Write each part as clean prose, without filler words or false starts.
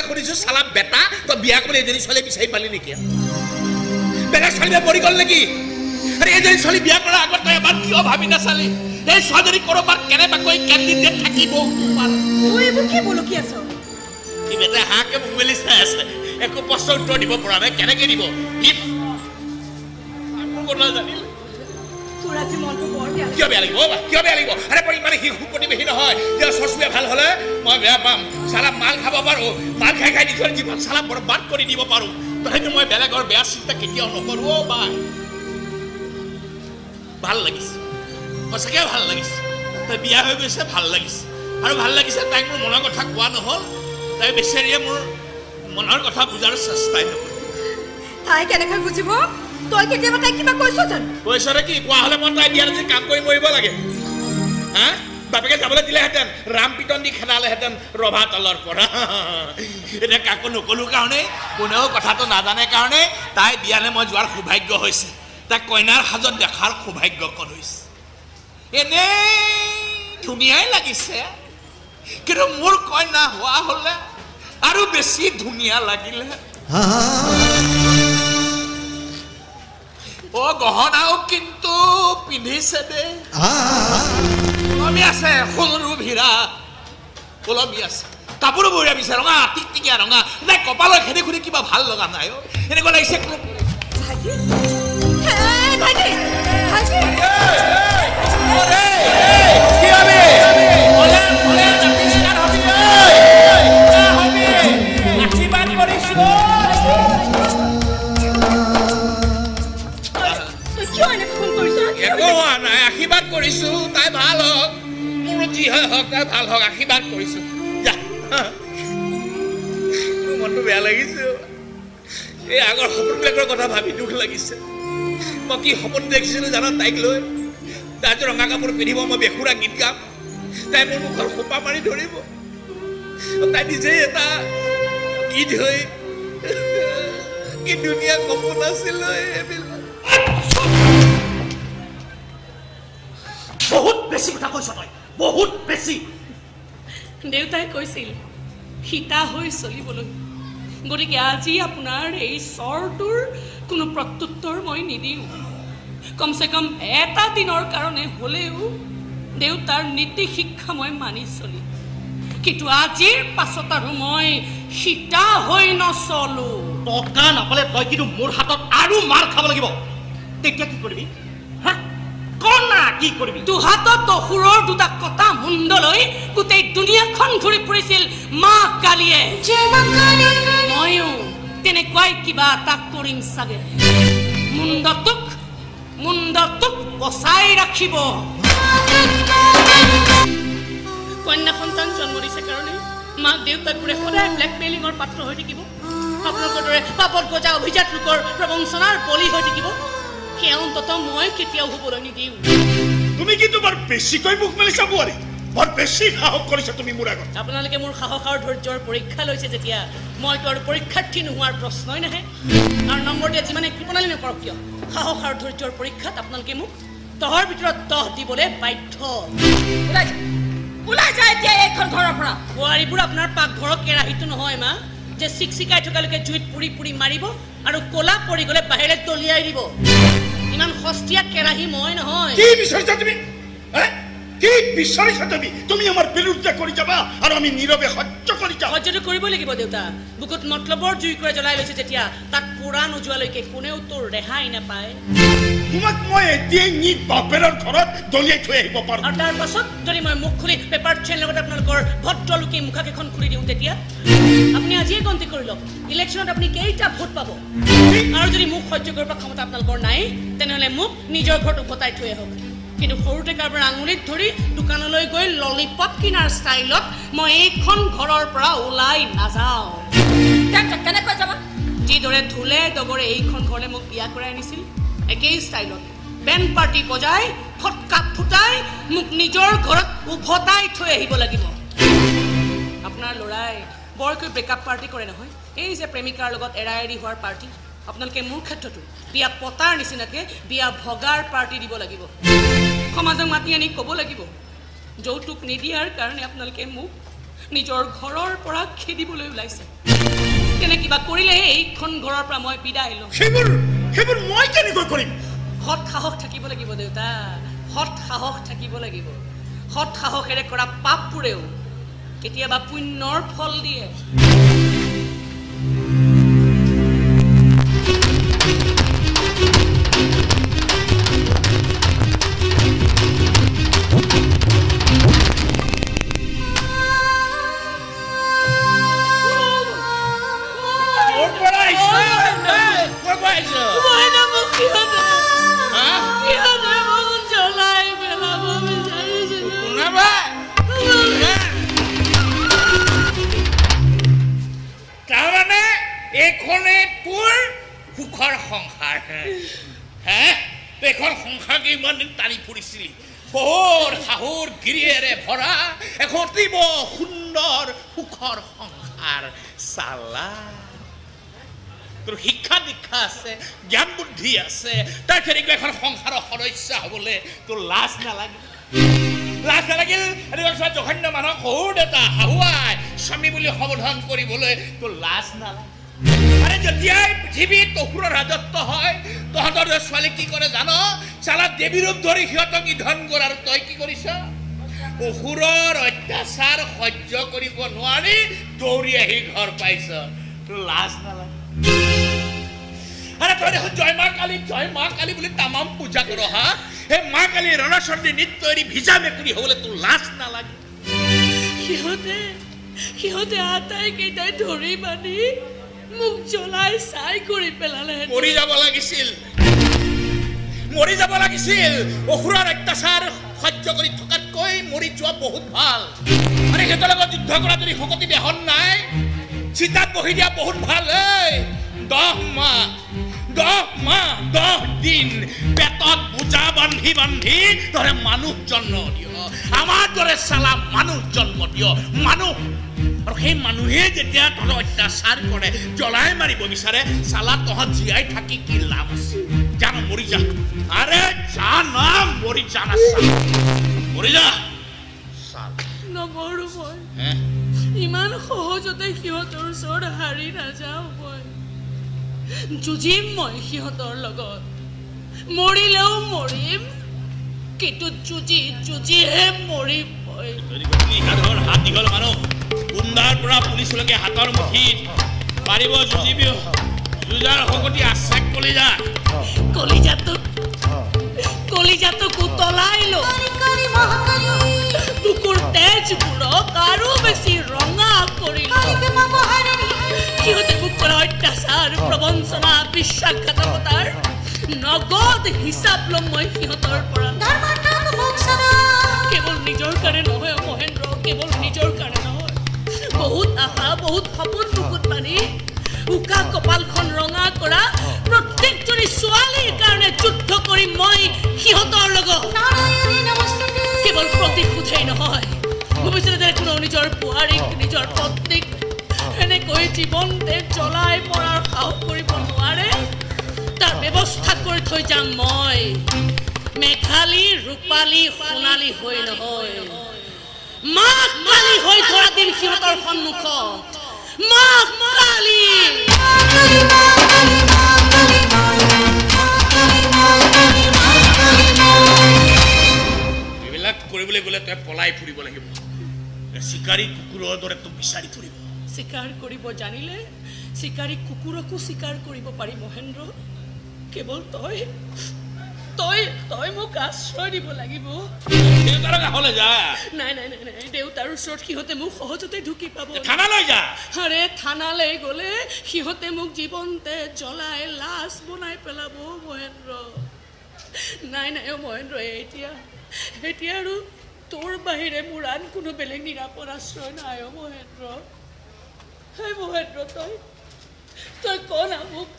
সুধিছো, চালা বেটা, তই বিয়া কৰিবলৈ এজনী ছোৱালী বিচাৰি পালি নেকি? বেলেগ ছোৱালী মৰি গ'ল নেকি? আৰে এজনী ছোৱালী বিয়া কৰাৰ আগত তই এবাৰ কিয় ভাবি নাচালি এই ছোৱালীজনী ক'ৰবাত কেনেবাকৈ কেণ্ডিডেট থাকিব? তই এইবোৰ কি বলকি আছ? সি বেটাই হাঁহকে মুখ মেলি চাই আছে, একো প্ৰশ্ন উত্তৰ দিব পৰা নাই। কেনেকে দিব? মোৰ কথা জানিলে কিয় বেয়া লাগিব? কিয় বেয়া লাগিব? আৰে মই ইমান শিশু প্ৰতিবেশী নহয় যে চচুৱে ভাল হ'লে মই বেয়া পাম। চালা মাল খাব পাৰোঁ, মাল খাই খাই নিজৰ জীৱন চালা বৰবাদ কৰি দিব পাৰোঁ, তথাপিও মই বেলেগৰ বেয়া চিন্তা কেতিয়াও নকৰোঁ। অ' বাই, ভাল লাগিছে, সঁচাকৈ ভাল লাগিছে। তাই বিয়া হৈ গৈছে, ভাল লাগিছে। আৰু ভাল লাগিছে তাইক মোৰ মনৰ কথা কোৱা নহ'ল, তাই বেচেৰিয়ে মোৰ মনৰ কথা বুজাৰ চেষ্টাই নকৰিলে। তাই কেনেকৈ বুজিব? তই কেতিয়াবা তাইক কিবা কৈছ জানো? কৈছ নে কি? কোৱা হ'লে মই তাই বিয়াত আজি কাম কৰি মৰিব লাগে। হা, বাপেকে যাবলৈ দিলেহেঁতেন, ৰাম পিটন দি খেদালেহেঁতেন ৰভা তলৰ পৰা। এতিয়া কাকো নক'লো কাৰণে, কোনেও কথাটো নাজানে কাৰণে তাই বিয়ালৈ মই যোৱাৰ সৌভাগ্য হৈছে, তাই কইনাৰ সাজত দেখাৰ সৌভাগ্যকণ হৈছে। এনেই ধুনীয়াই লাগিছে, কিন্তু মোৰ কইনা হোৱা হ'লে আৰু বেছি ধুনীয়া লাগিলে। অ গহনাও কিন্তু পিন্ধিছে দেই, ওলমি আছে সোণৰু ভিৰা ওলমি আছে, কাপোৰো বঢ়িয়া পিছে, ৰঙা টিকটিকীয়া ৰঙা। নাই কপালৰ খেদি খুদি কিবা ভাল লগা নাই অ, এনেকুৱা লাগিছে কোনো। একো হোৱা নাই, আশীৰ্বাদ কৰিছো তাই ভাল হওক, মোৰো যি হয় হওক, তাই ভাল হওক, আশীৰ্বাদ কৰিছো। যা, মোৰ মনটো বেয়া লাগিছে। এই আগৰ সপোনবিলাকৰ কথা ভাবি দুখ লাগিছে। মই কি সপোন দেখিছিলো জানো তাইক লৈ? তাই যে ৰঙা কাপোৰ পিন্ধিব, মই বেসুৰা গীত গাম, তাই মোৰ মুখৰ সোপা মাৰি ধৰিব, তাই নিজেই এটা গীত হৈ। কি ধুনীয়া সপোন আছিল এইবিলাক। বহুত বেছি কথা কৈছ তই, বহুত বেছি। দেউতাই কৈছিল সীতা হৈ চলিবলৈ, গতিকে আজি আপোনাৰ এই চৰটোৰ কোনো প্ৰত্যুত্তৰ মই নিদিওঁ। কমচে কম এটা দিনৰ কাৰণে হ'লেও দেউতাৰ নীতি শিক্ষা মই মানি চলিম, কিন্তু আজিৰ পাছত আৰু মই সীতা হৈ নচলো। টকা নাপালে তই কিন্তু মোৰ হাতত আৰু মাৰ খাব লাগিব। তেতিয়া কি কৰিবি? হা, কনা কি কৰিবি? দুহাতত অসুৰৰ দুটা কটা মুণ্ড লৈ গোটেই দুনিয়াখন ঘূৰি ফুৰিছিল মা কালীয়ে। ময়ো তেনেকুৱাই কিবা এটা কৰিম চাগে। মুণ্ডটোক বচাই ৰাখিব। কন্যা সন্তান জন্ম দিছে কাৰণে মাক দেউতাকবোৰে সদায় ব্লেকমেইলিঙৰ পাত্ৰ হৈ থাকিব, আপোনালোকৰ দৰে পাপত গজা অভিজাত লোকৰ প্ৰবঞ্চনাৰ বলি হৈ থাকিব, সেয়া অন্ততঃ মই কেতিয়াও হ'বলৈ নিদিওঁ। তুমি কিন্তু বৰ বেছিকৈ মুখ মেলিছা বোৱাৰী, বৰ বেছি সাহস কৰিছা তুমি মোৰ আগত। আপোনালোকে মোৰ সাহস আৰু ধৈৰ্যৰ পৰীক্ষা লৈছে যেতিয়া, মইতো আৰু পৰীক্ষাৰ্থী নোহোৱাৰ প্ৰশ্নই নাহে। আৰু নম্বৰ দিয়া যিমানে কৃপণালী নকৰক কিয়, সাহস আৰু ধৈৰ্যৰ পৰীক্ষাত আপোনালোকে মোক 10ৰ ভিতৰত 10 দিবলৈ বাধ্য। ওলাই যা, ওলাই যা এতিয়া এইখন ঘৰৰ পৰা। বোৱাৰীবোৰ আপোনাৰ পাকঘৰৰ কেৰাহীটো নহয় মা, যে চিকচিকাই থকালৈকে জুইত পুৰি পুৰি মাৰিব আৰু ক'লা পৰি গ'লে বাহিৰে দলিয়াই দিব। ইমান সস্তীয়া কেৰাহী মই নহয়। কি বিচাৰিছা তুমি? কি বিচাৰিছা তুমি? তুমি আমাৰ বিৰুদ্ধে কৰি যাবা আৰু আমি নীৰৱে সহ্য কৰি যাম? সহ্যটো কৰিবই লাগিব দেউতা। বুকুত মতলবৰ জুই জ্বলাই লৈছে যেতিয়া, তাক পোৰা নোযোৱালৈকে কোনেও তোৰ ৰেহাই নাপায়। তোমাক মই এতিয়াই নি বাপেৰৰ ঘৰত দলিয়াই থৈ আহিব পাৰোঁ। আৰু তাৰ পাছত যদি মই মুখ খুলি পেপাৰ চেইন লগত আপোনালোকৰ ভদ্ৰলোকে মুখাকেইখন খুলি দিওঁ, তেতিয়া আপুনি আজিয়ে গন্তি কৰি লওক ইলেকশ্যনত আপুনি কেইটা ভোট পাব। আৰু যদি মোক সহ্য কৰিব ক্ষমতা আপোনালোকৰ নাই, তেনেহ'লে মোক নিজৰ ঘৰত উভতাই থৈ আহক। কিন্তু সৰুতে কাৰোবাৰ আঙুলিত ধৰি দোকানলৈ গৈ ললিপপ কিনাৰ ষ্টাইলত মই এইখন ঘৰৰ পৰা ওলাই নাযাওঁ। কেনেকৈ যাবা? যিদৰে ঢোলে দগৰে এইখন ঘৰলৈ মোক বিয়া কৰাই আনিছিল, একেই ষ্টাইলত বেণ্ড পাৰ্টি বজাই ফটকা ফুটাই মোক নিজৰ ঘৰত উভতাই থৈ আহিব লাগিব। আপোনাৰ ল'ৰাই বৰকৈ ব্ৰেকআপ পাৰ্টি কৰে নহয়, এই যে প্ৰেমিকাৰ লগত এৰা এৰি হোৱাৰ পাৰ্টি, আপোনালোকে মোৰ ক্ষেত্ৰতো বিয়া পতাৰ নিচিনাকৈ বিয়া ভগাৰ পাৰ্টি দিব লাগিব। সমাজক মাতি আনি ক'ব লাগিব, যৌতুক নিদিয়াৰ কাৰণে আপোনালোকে মোক নিজৰ ঘৰৰ পৰা খেদিবলৈ ওলাইছে। তেনে কিবা কৰিলেহে এইখন ঘৰৰ পৰা মই বিদায় ল'ম। সেইবোৰ মই কেনেকৈ কৰিম? সৎ সাহস থাকিব লাগিব দেউতা, সৎ সাহস থাকিব লাগিব। সৎ সাহসেৰে কৰা পাপবোৰেও কেতিয়াবা পুণ্যৰ ফল দিয়ে। এইখনে তোৰ সুখৰ সংসাৰ হে? তই এখন সংসাৰকে ইমান দিন টানি ফুৰিছিলি, শহুৰ শাহুৰ গিৰিয়েৰে ভৰা এখন অতীৱ সুন্দৰ সুখৰ সংসাৰ। চালা তোৰ শিক্ষা দীক্ষা আছে, জ্ঞান বুদ্ধি আছে, তাৰ তেনেকুৱা এখন সংসাৰৰ সদস্য হ'বলৈ তোৰ লাজ নালাগিল? লাজ নালাগিল? এনেকুৱা জঘন্য মানুহক শহুৰ দেউতা শাহুৱাই স্বামী বুলি সম্বোধন কৰিবলৈ তোৰ লাজ নালাগে? আৰে যেতিয়াই পৃথিৱীত অসুৰৰ ৰাজত্ব হয়, তহঁতৰ ছোৱালী কি কৰে জান? চালা দেৱী ৰূপ ধৰি সিহঁতক নিধন কৰে। আৰু তই কি কৰিছ? অসুৰৰ অত্যাচাৰ সহ্য কৰিব নোৱাৰি দৌৰি আহি ঘৰ পাইছ। তোৰ লাজ নালাগে? আৰে তই দেখোন জয় মা কালী জয় মা কালী বুলি তামাম পূজা কৰ। হা, সেই মা কালী ৰণচণ্ডী নৃত্য এৰি ভিজা মেকুৰী হ'বলৈ তোৰ লাজ নালাগে? সিহঁতে আটাইকেইটাই ধৰি বান্ধি মোক জ্বলাই ছাই কৰি পেলালে। মৰি যাব লাগিছিল, মৰি যাব লাগিছিল। অসুৰৰ অত্যাচাৰ সহ্য কৰি থকাতকৈ মৰি যোৱা বহুত ভাল। আৰে সিহঁতৰ লগত যুদ্ধ কৰা যদি শকতি দেহত নাই, চিতাত বহি দিয়া বহুত ভাল। এই 10 মাহ 10 মাহ 10 দিন পেটত বোজা বান্ধি বান্ধি তহঁতে মানুহ জন্ম দিয়, আমাৰ দৰে চালা মানুহ জন্ম দিয় মানুহ। আৰু সেই মানুহে যেতিয়া তহঁতক অত্যাচাৰ কৰে, জ্বলাই মাৰিব বিচাৰে, চালা তহঁত জীয়াই থাকি কি লাভ আছে? যা না মৰি যা। আৰে যা না মৰি যা না, মৰি যা। নমৰো মই, ইমান সহজতে সিহঁতৰ ওচৰত হাৰি নাযাওঁ মই। যুঁজিম মই সিহঁতৰ লগত, মৰিলেও মৰিম, কিন্তু যুঁজি যুঁজিহে মৰিম মই। হাত দীঘল মানুহ, গুণ্ডাৰ পৰা পুলিচলৈকে হাতৰ মুঠিত পাৰিব যুঁজিবি। যুঁজাৰ শকতি আছে কলিজা। কলিজাটোক উতলাই ল, বুকুৰ তেজবোৰক আৰু বেছি ৰঙা কৰি ল। সিহঁতে মোক কৰা অত্যাচাৰ, প্ৰবঞ্চনা, বিশ্বাসঘাতকতাৰ নগদ হিচাপ ল'ম মই সিহঁতৰ পৰা। কেৱল নিজৰ কাৰণে নহয় মহেন্দ্ৰ, কেৱল নিজৰ কাৰণে নহয়। বহুত আশা, বহুত সপোন বুকুত বান্ধি উকা কপালখন ৰঙা কৰা প্ৰত্যেকজনী ছোৱালীৰ কাৰণে যুদ্ধ কৰিম মই সিহঁতৰ লগত। কেৱল প্ৰতিশোধেই নহয়, ভৱিষ্যতে যাতে কোনো নিজৰ বোৱাৰীক, নিজৰ পত্নীক এনেকৈ জীৱনতে জ্বলাই মৰাৰ সাহস কৰিব নোৱাৰে, তাৰ ব্যৱস্থা কৰি থৈ যাম মই। মেঘালী ৰূপালী সোণালী হৈ নহয়, মা কালী হৈ ধৰা দিম সিহঁতৰ সন্মুখত। মা কালী। এইবিলাক কৰিবলৈ গ'লে তই পলাই ফুৰিব লাগিব, চিকাৰী কুকুৰৰ দৰে তোক বিচাৰি ফুৰিব। চিকাৰ কৰিব জানিলে চিকাৰী কুকুৰকো চিকাৰ কৰিব পাৰি মহেন্দ্ৰ। কেৱল তই তই তই মোক আশ্ৰয় দিব লাগিব। দেউতাৰ কাষলৈ যা। নাই নাই নাই নাই, দেউতাৰ ওচৰত সিহঁতে মোক সহজতে ঢুকি পাব। থানালৈ যা। আৰে থানালৈ গ'লে সিহঁতে মোক জীৱন্তে জ্বলাই লাশ বনাই পেলাব মহেন্দ্ৰ। নাই নাই অ' মহেন্দ্ৰ, এতিয়া এতিয়া আৰু তোৰ বাহিৰে মোৰ আন কোনো বেলেগ নিৰাপদ আশ্ৰয় নাই অ' মহেন্দ্ৰ। হে মহেন্দ্ৰ, তই তই ক না, মোক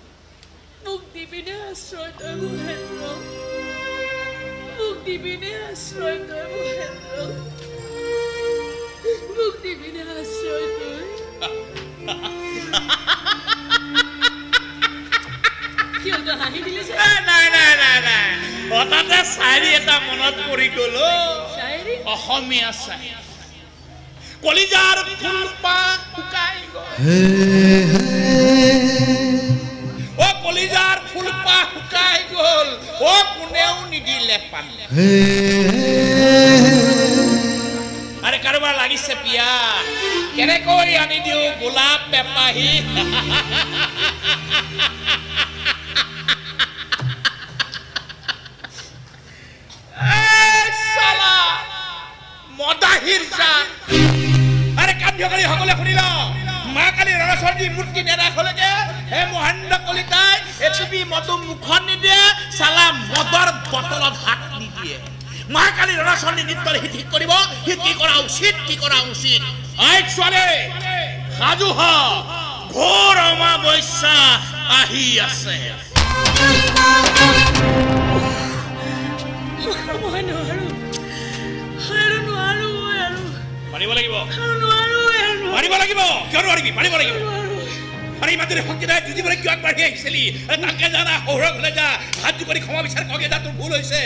মোক দিবিনে আশ্ৰয় তই মহেন্দ্ৰ? মোক দিবিনে আশ্ৰয় তই মহেন্দ্ৰ? মোক দিবিনে আশ্ৰয় তই? কিয় তই হাঁহি দিলি যে? নাই নাই নাই নাই, হঠাতে শায়েৰী এটা মনত পৰি গ'ল। অসমীয়া শায়েৰী। কলিজাৰ ফুলপাহ শুকাই গ'ল। অ কলিজাৰ ফুলপাহ শুকাই গ'ল, অ কোনেও নিদিলে পানী। আৰে কাৰোবাৰ লাগিছে পিয়া, কেনেকৈ আনি দিওঁ গোলাপ বেপাহী। মদাহীৰ জাত। আৰে কান্দিকাৰী সকলে শুনি ল, মা কালী ৰণচণ্ডী মূৰ্তি নেৰাখলৈকে হে মহেন্দ্ৰ কলিতাই এটুপি মদো মুখত নিদিয়ে, চালা মদৰ বটলত হাত নিদিয়ে। মা কালী ৰণচণ্ডী নৃত্যৰ সি ঠিক কৰিব, সি কি কৰা উচিত কি কৰা উচিত। ঐ ছোৱালী সাজু হ, ঘোৰ অমাৱস্যা আহি আছে। মই নোৱাৰো আৰু, নোৱাৰো আৰু। পাৰিব লাগিব, পাৰিব লাগিব। কিয় নোৱাৰিবি? পাৰিব লাগিব। আৰে ইমান যদি শক্তি নাই, যুঁজিবলৈ কিয় আগবাঢ়ি আহিছিলি? তাকে জানা শহুৰৰ ঘৰলৈ যা, হাত জোকাৰি ক্ষমা বিচাৰ কগে যা, তোৰ ভুল হৈছে।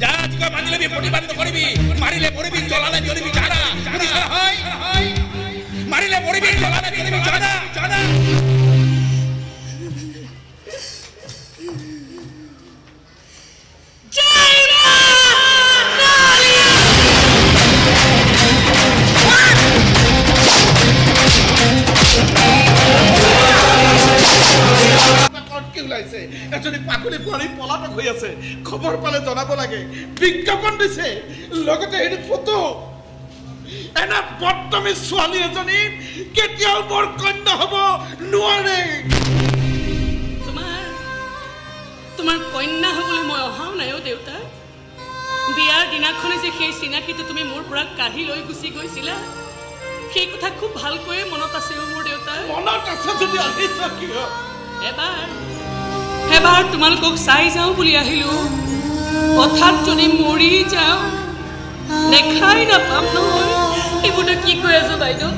যা, যি কয় মানি ল'বি, প্ৰতিবাদ নকৰিবি। মাৰিলে মৰিবি, জ্বলালে জ্বলিবি। জানা শুনিছ নহয়? মাৰিলে মৰিবি, জ্বলালে জ্বলিবি। জানা জানা। ওলাইছে এজনী পাগলী বোৱাৰী পলাতক হৈ আছে, খবৰ পালে জনাব লাগে। বিজ্ঞাপন দিছে, লগতে হেৰি ফটো। এনে বদনামী ছোৱালী এজনী কেতিয়াও মোৰ কন্যা হ'ব নোৱাৰে। তোমাৰ তোমাৰ কন্যা হ'বলৈ মই অহাও নাই অ' দেউতা। বিয়াৰ দিনাখনে যে সেই চিনাকিটো তুমি মোৰ পৰা কাঢ়ি লৈ গুচি গৈছিলা, সেই কথা খুব ভালকৈয়ে মনত আছে অ' মোৰ দেউতা। মনত আছে যদি আহিছ কিয়? এবাৰ এবাৰ তোমালোকক চাই যাওঁ বুলি আহিলো, হঠাৎ যদি মৰি যাওঁ দেখাই নাপাম নহয়। এইবোৰতো কি কৈ আছো বাইদেউ?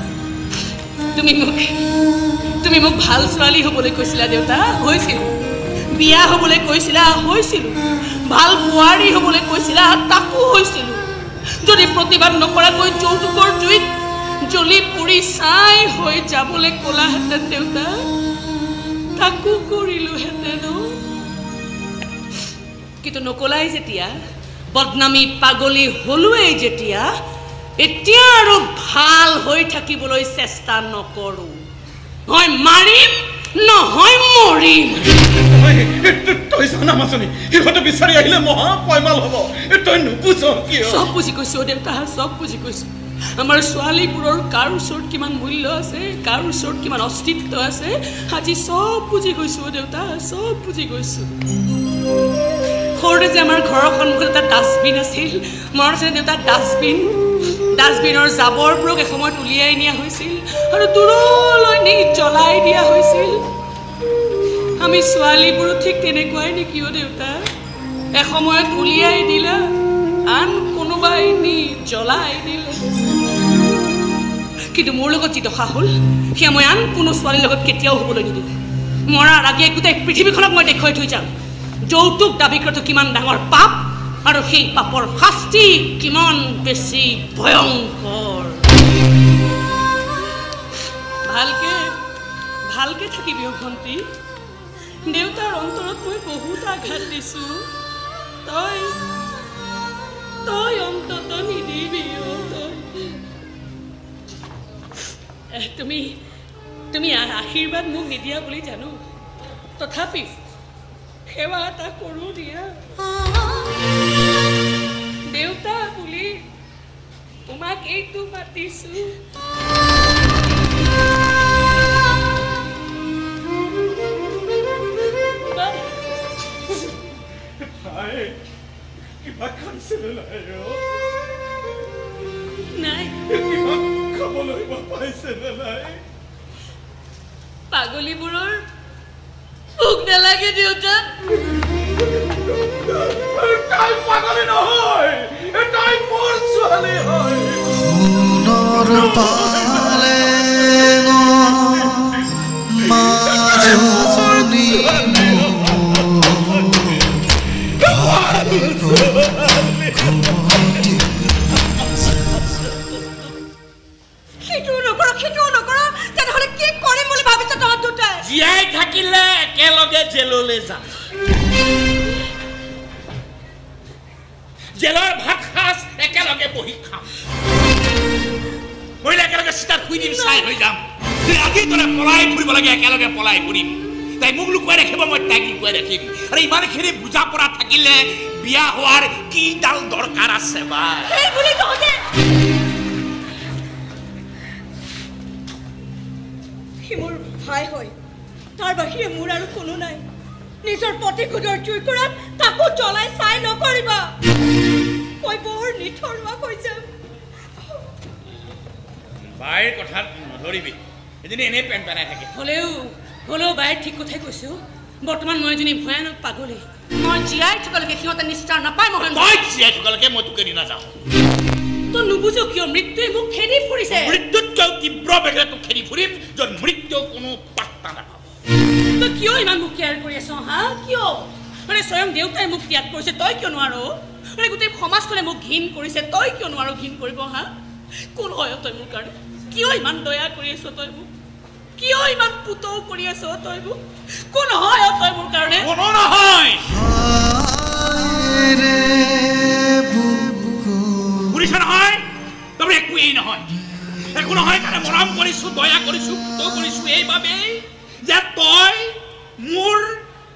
তুমি মোক ভাল ছোৱালী হ'বলৈ কৈছিলা দেউতা, হৈছিলো। বিয়া হ'বলৈ কৈছিলা, হৈছিলো। ভাল বোৱাৰী হ'বলৈ কৈছিলা, তাকো হৈছিলো। যদি প্ৰতিবাদ নকৰাকৈ যৌতুকৰ জুইত জ্বলি পুৰি ছাই হৈ যাবলৈ ক'লাহেঁতেন দেউতা, তাকো কৰিলোহেঁতেন। কিন্তু নকলাই যেতিয়া, বদনামী পাগলী হলোৱেই যেতিয়া, এতিয়া আৰু ভাল হৈ থাকিবলৈ চেষ্টা নকৰো। হয় মাৰিম, নহয় মৰিম। তই জানা মাজনী, সিহঁতে বিচাৰি আহিলে মহা পয়মাল হ'ব। তই নুবুজ কিয়? চব বুজি গৈছো দেউতা, চব বুজি গৈছো। আমাৰ ছোৱালীবোৰৰ কাৰ ওচৰত কিমান মূল্য আছে, কাৰ ওচৰত কিমান অস্তিত্ব আছে, আজি চব বুজি গৈছো দেউতা, চব বুজি গৈছো। সৰুতে যে আমাৰ ঘৰৰ সন্মুখত এটা ডাষ্টবিন আছিল, মনত আছে দেউতা? ডাষ্টবিন, ডাষ্টবিনৰ জাবৰবোৰক এসময়ত উলিয়াই নিয়া হৈছিল আৰু দূৰলৈ নি জ্বলাই দিয়া হৈছিল। আমি ছোৱালীবোৰো ঠিক তেনেকুৱাই নেকি অ' দেউতা? এসময়ত উলিয়াই দিলা, আন কোনোবাই নি জ্বলাই দিলে। কিন্তু মোৰ লগত যি দশা হ'ল, সেয়া মই আন কোনো ছোৱালীৰ লগত কেতিয়াও হ'বলৈ নিদিওঁ। মৰাৰ আগে গোটেই পৃথিৱীখনক মই দেখুৱাই থৈ যাম যৌতুক দাবী কৰাটো কিমান ডাঙৰ পাপ আৰু সেই পাপৰ শাস্তি কিমান বেছি ভয়ংকৰ। ভালকে ভালকে থাকিবি অ' ভণ্টি। দেউতাৰ অন্তৰত মই বহুত আঘাত দিছো, তই তই অন্তত নিদিবি অ' তই। তুমি তুমি আশীৰ্বাদ মোক নিদিয়া বুলি জানো, তথাপি সেৱা এটা কৰোঁ দিয়া। দেউতা বুলি তোমাক এইটো মাতিছো। কিবা খাইছিলে নাই? নাই। কিবা খাবলৈ পাইছেনে নাই? পাগলীবোৰৰ ভোক নালাগে দেউতা। তাই পাগলী নহয়, তাই মোৰ ছোৱালী হয়। সোণৰ পালে মাজনী ঘুমটি। জেললৈ যাম। জেলৰ ভাত সাজ একেলগে বহি খাম, মৰিলে একেলগে চিতাত শুই দিম, চাই হৈ যাম। আজি তলে পলাই ফুৰিব লাগে, একেলগে পলাই ফুৰিম। তাই মোক লুকুৱাই ৰাখিব, মই তাইক লুকুৱাই ৰাখিম। আৰু ইমানখিনি বুজা পৰা থাকিলে বিয়া হোৱাৰ কিডাল দৰকাৰ আছে বা? সি মোৰ ভাই হয়, তাৰ বাহিৰে মোৰ আৰু কোনো নাই। নিজৰ প্ৰতিশোধৰ জুইকুৰাত তাকো জ্বলাই ছাই নকৰিবা, মই বৰ নিথৰুৱা হৈ যাম। বাইৰ কথাত নধৰিবি, এজনী এনেই পেন পেনাই থাকে। হ'লেও বাই ঠিক কথাই কৈছো। বৰ্তমান মই এজনী ভয়ানক পাগলী। মই জীয়াই থকালৈকে সিহঁতে নিস্তাৰ নাপায় মহেন্দ্ৰ। মই জীয়াই থকালৈকে মই তোক এৰি নাযাওঁ। তই নুবুজ কিয়? মৃত্যুৱে মোক খেদি ফুৰিছে। মৃত্যুতকৈ তীব্ৰ বেগেৰে তোক খেদি ফুৰিম, য'ত মৃত্যু কোনো পাত্তা নাপাব। তই কিয় ইমান মোক কেয়াৰ কৰি আছ হা? কিয়? আৰে স্বয়ং দেউতাই মোক ত্যাগ কৰিছে, তই কিয় নোৱাৰ? আৰে গোটেই সমাজখনে মোক ঘিণ কৰিছে, তই কিয় নোৱাৰ ঘিণ কৰিব হা? কোন হয় তই মোৰ কাৰণে? কিয় ইমান দয়া কৰি আছ তই মোক? কিয় ইমান পুতৌ কৰি আছ তই মোক? কোন হয় তই মোৰ কাৰণে? কোনো নহয়। বুজিছ নহয়, তই একোৱেই নহয়, একো নহয় কাৰণে মৰম কৰিছো, দয়া কৰিছো, পুতৌ কৰিছো এইবাবেই যে তই মোৰ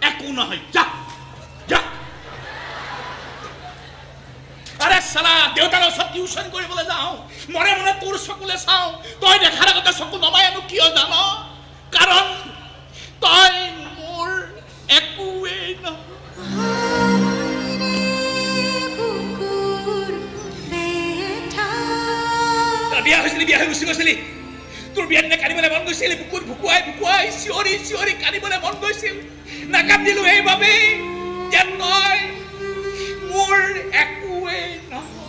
একো নহয়। যা যা। আৰে চালা, দেউতাৰ ওচৰত টিউচন কৰিবলৈ যাওঁ, মনে মনে তোৰ চকুলে চাওঁ, তই দেখাৰ আগতে চকু নমাই আনো। কিয় জান? কাৰণ তই মোৰ একোৱেই নহয়। বিয়া হৈছিলি, বিয়া হৈ গুচি গৈছিলি। তোৰ বিয়াৰ দিনা কান্দিবলৈ মন গৈছিল, বুকুত ভুকুৱাই ভুকুৱাই চিঞৰি চিঞৰি কান্দিবলৈ মন গৈছিল। নাকান্দিলো এইবাবেই যে তই মোৰ একোৱেই নহয়।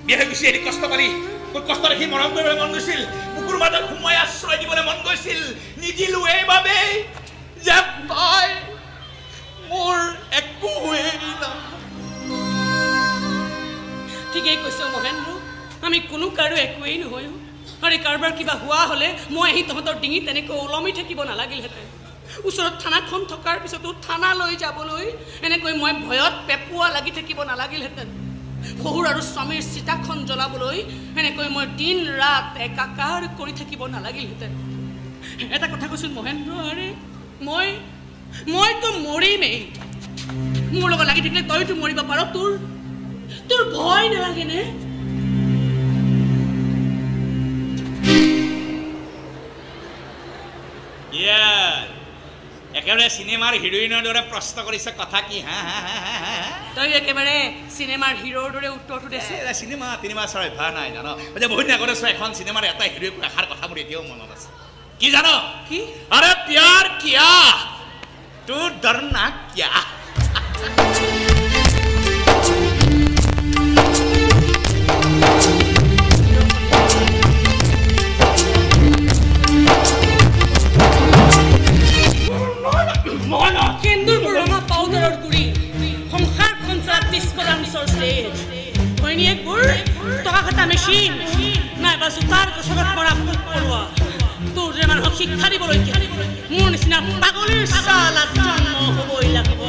বিয়া হৈ গুচি আহিলি, কষ্ট পালি, তোৰ কষ্ট দেখি মৰম কৰিবলৈ মন গৈছিল, বুকুৰ মাজত সোমাই আশ্ৰয় দিবলৈ মন গৈছিল। নিদিলো এইবাবেই যে তই মোৰ একোৱেই নহয়। ঠিকেই কৈছ মহেন্দ্ৰ, আমি কোনো কাৰো একোৱেই নহয়। আৰে কাৰোবাৰ কিবা হোৱা হ'লে মই আহি তহঁতৰ ডিঙিত তেনেকৈ ওলমি থাকিব নালাগিলহেঁতেন। ওচৰত থানাখন থকাৰ পিছতো থানালৈ যাবলৈ এনেকৈ মই ভয়ত পেপুৱা লাগি থাকিব নালাগিলহেঁতেন। শহুৰ আৰু স্বামীৰ চিতাখন জ্বলাবলৈ এনেকৈ মই দিন ৰাত একাকাৰ কৰি থাকিব নালাগিলহেঁতেন। এটা কথা কৈছোন মহেন্দ্ৰ, আৰে মইতো মৰিমেই। মোৰ লগত লাগি থাকিলে তইতো মৰিব পাৰ, তোৰ তোৰ ভয় নালাগেনে? একেবাৰে চিনেমাৰ হিৰোইনৰ দৰে প্ৰশ্ন কৰিছে, কথা কি? হা হা হা হা। তই একেবাৰে চিনেমাৰ হিৰোৰ দৰে উত্তৰটো দিছ। চিনেমা তিনিমা চোৱাৰ অভ্যাস নাই জান? যে বহুত দিন আগতে চোৱা এখন চিনেমাৰ এটা হিৰোই এষাৰ কথা মোৰ এতিয়াও মনত আছে। কি জান? কি? আৰে প্যাৰ কিয়া তোৰ ডৰনা কিয়া। সেন্দুৰবোৰ ৰঙা পাউডাৰৰ গুড়ি, সংসাৰখন চলা ডিস্ক' ডান্সৰ ষ্টেজ, ঘৈণীয়েকবোৰ টকা কটা মেচিন, নাইবা জোতাৰ গছৰত মৰা পোক পৰুৱা। তোৰ দৰে মানুহক শিক্ষা দিবলৈ মোৰ নিচিনা পাগলীৰ চালাত জন্ম হ'বই লাগিব।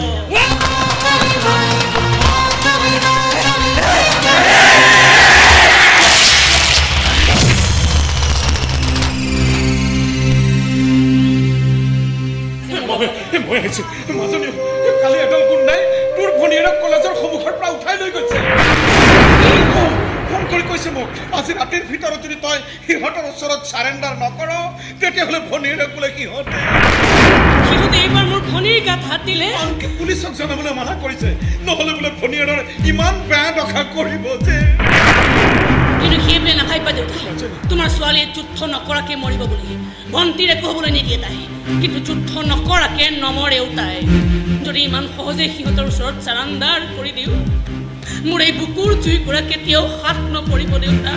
মই আহিছো মাজনী, কালি এদল গুণ্ডাই তোৰ ভনীয়েৰক কলেজৰ সন্মুখৰ পৰা উঠাই লৈ গৈছে। ফোন কৰি কৈছে মোক, আজি ৰাতিৰ ভিতৰত যদি তই সিহঁতৰ ওচৰত চাৰেণ্ডাৰ নকৰ, তেতিয়াহ'লে ভনীয়েৰক বোলে সিহঁতে এইবাৰ মোৰ ভনীৰ গাত হাত দিলে। আনকি পুলিচক জনাবলৈ মানা কৰিছে, নহ'লে বোলে ভনীয়েৰৰ ইমান বেয়া দশা কৰিব যে। কিন্তু সেইবোৰে নাভাবিবা দেউতা, তোমাৰ ছোৱালীয়ে যুদ্ধ নকৰাকে মৰিব বুলি। ভণ্টিৰ একো হ'বলৈ নিদিয়ে তাই, কিন্তু যুদ্ধ নকৰাকে নমৰেও তাই। যদি ইমান সহজে সিহঁতৰ ওচৰত চাৰাণ্ডাৰ কৰি দিওঁ, মোৰ এই বুকুৰ জুইকুৰা কেতিয়াও হাত নপৰিব দেউতা।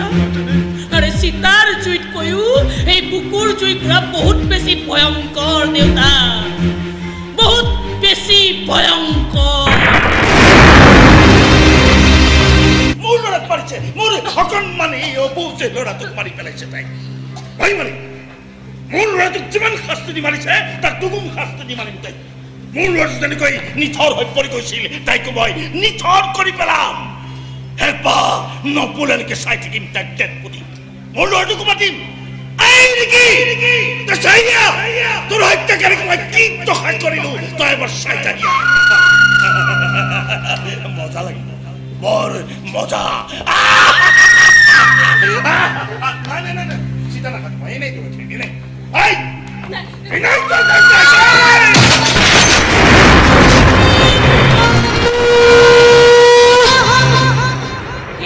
আৰু চিতাৰ জুইতকৈও এই বুকুৰ জুইকুৰা বহুত বেছি ভয়ংকৰ দেউতা, বহুত বেছি ভয়ংকৰ। মোৰ ল'ৰাক মাৰিছে, মোৰ অকণমানি অবুজে ল'ৰাটোক মাৰি পেলাইছে তাই। ভয় মানে মোৰ ল'ৰাটোক যিমান শাস্তি দি মাৰিছে তাক দুগুণ শাস্তি দি মাৰিম তাইক। মোৰ ল'ৰাটো যেনেকৈ নিথৰ হৈ পৰি গৈছিল তাইকো মই নিথৰ কৰি পেলাম। হেপা নপলালৈকে চাই থাকিম তাইক ডেড বডি। মোৰ ল'ৰাটোকো মাতিম। এই নেকি তই চাই দিয়া, তোৰ হত্যাকাৰীক মই কি দশা কৰিলো তই এবাৰ চাই যা। মজা লাগিব, বৰ মজা। নাই নাই নাই, চিন্তা নাথাকিব, এনেই এনেই এনেই।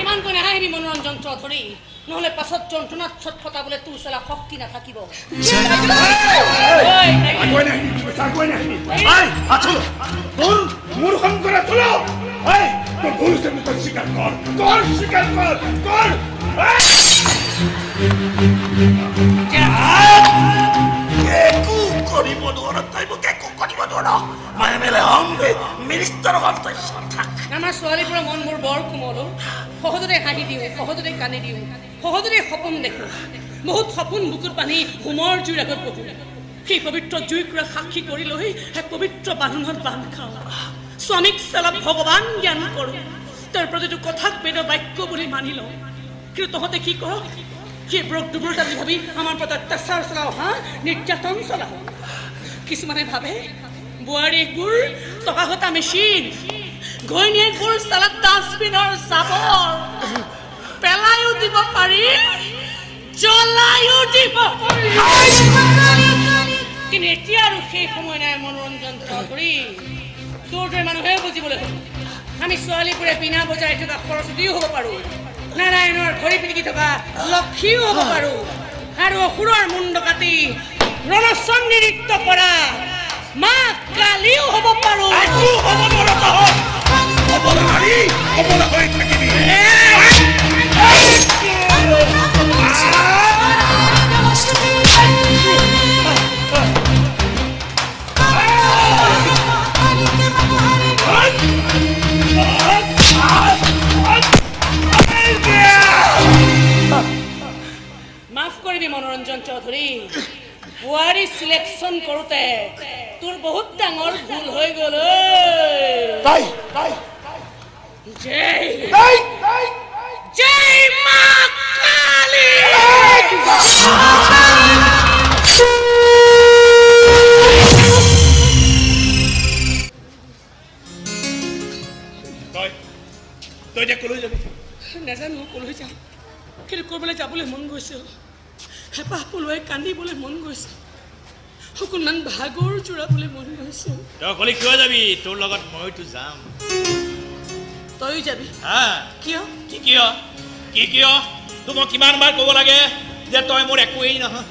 ইমানকৈ নাহাঁহিবি মনোৰঞ্জন চৌধুৰী, নহ'লে পাছত যন্ত্ৰণাত ছটফটাবলৈ তোৰ চলা শক্তি নাথাকিব। একো কৰিব নোৱাৰ তই, মোক একো কৰিব নোৱাৰ। মই এম এল এ হ'ম, মিনিষ্টাৰ হ'ম, তই থাক। আমাৰ ছোৱালীবোৰৰ মনবোৰ বৰ কোমল, সহজতে হাঁহি দিওঁ, সহজতে কান্দি দিওঁ, সহজতে সপোন দেখোঁ। বহুত সপোন বুকুত বান্ধি হোমৰ জুইৰ আগত বহোঁ। সেই পবিত্ৰ জুইকুৰা সাক্ষী কৰি লৈ সেই পবিত্ৰ বান্ধোনত বান্ধ খাওঁ। স্বামীক চেলা ভগৱান জ্ঞান কৰোঁ, তাৰ প্ৰতিটো কথাক বেদ বাক্য বুলি মানি লওঁ। কিন্তু তহঁতে কি কৰ? সেইবোৰক দুৰ্বলতা বুলি ভাবি আমাৰ ওপৰত অত্যাচাৰ চলাওঁ, হা, নিৰ্যাতন চলাওঁ। কিছুমানে ভাবে বোৱাৰীবোৰ টকা ঘটা মেচিন, ঘৈণীয়েকবোৰ চালা ডাষ্টবিনৰ জাবৰ, পেলায়ো দিব পাৰি, জ্বলায়ো দিব পাৰি। কিন্তু এতিয়া আৰু সেই সময় নাই মনোৰঞ্জন চৌধুৰী। তোৰ দৰে মানুহেও বুজিবলৈ হ'ল আমি ছোৱালীবোৰে বিনা বজাই থকা সৰস্বতীও হ'ব পাৰোঁ, নাৰায়ণৰ ভৰি পিটিকি থকা লক্ষীও হ'ব পাৰোঁ, আৰু অসুৰৰ মুণ্ড কাটি ৰণচণ্ডী নৃত্য কৰা মা কালীও হ'ব পাৰোঁ। মাফ কৰিবি মনোৰঞ্জন চৌধুৰী, বোৱাৰী চিলেকশ্যন কৰোঁতে তোৰ বহুত ডাঙৰ ভুল হৈ গ'ল। জয় জয় মা কালী। তই তই এতিয়া কলৈ যাবি? নাজানো কলৈ যাম, কিন্তু ক'ৰবালৈ যাবলৈ মন গৈছে, হেঁপাহ পলুৱাই কান্দিবলৈ মন গৈছে, অকণমান ভাগৰ জোৰাবলৈ মন গৈছে। তই ক'লে কিয় যাবি? তোৰ লগত মইতো যাম। তয়ো যাবি? হা। কিয়? কি কিয়? কি কিয়? তোক মই কিমান বাৰ ক'ব লাগে যে তই মোৰ একোৱেই নহয়।